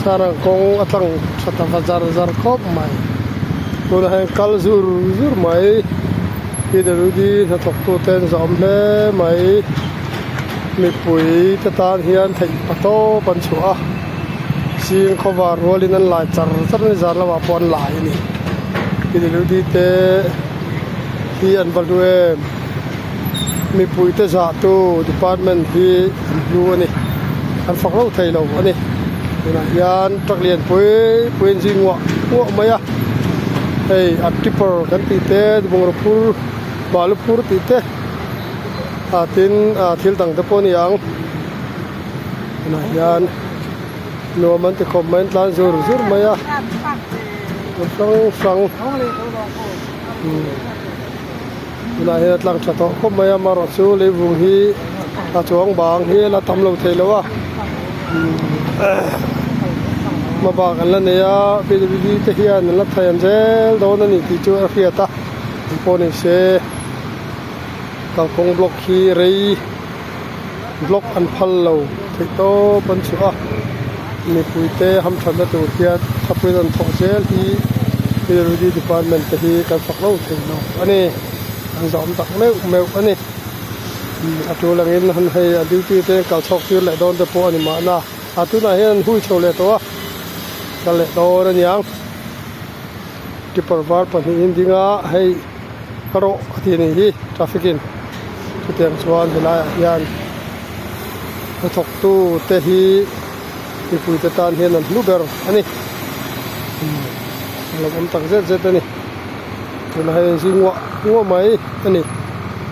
Sarang kawng a tlang tha ta va zar zar khawp mai tunah hian kal zur zur mai PWD hnathawk tute an zawm hle mai mipui te tan hian theih pa tawp an chhuah a zing khawvar rualin an lai char char a ni zan lamah pawh an lai a ni PWD te hi an va hlu em mipui te zah tu department hi an hlu a ni an fak lo thei lo a ni tunah hian truck lian pui pui an zing nguah nguah mai a hei a tipper kan tih te bungraw phur balu phur tih te ah tin ah thil dang te pawh a ni ang tunah hian nuam an ti khawp mai an tlan zur zur mai a hrang hrang tunah hian a tlang tha tawh khawp mai a amaherawh chu leivung hi a chuang bang hi a la tam lo thei lo a hmabak an la nei a PWD te hian an la thei an zel dawn a ni tih chu a hriat a engpawh ni se kalkawng block hi rei block an phal lo theih tawp an chhuah a mipui te hamthatna tur hian thapuiin an thawh zel hi PWD department te hi kan fak lo thei lo a ni an zawm tak meuh meuh a ni a tul angin han hei a duty te kal chhawk tir leh dawn te pawh a ni mahna a tunah hian an hui chho leh tawh a kal leh dawn a niang tipper var pahnihin ding a hei. Ka rawh a tih anih hi traffic in chutiang chuan helaiah hian hnathawk tu te hi mipui te tan hian an hlu ber a ni a lo awm tak zet zet a ni tunah hian zing nguah nguah mai a ni.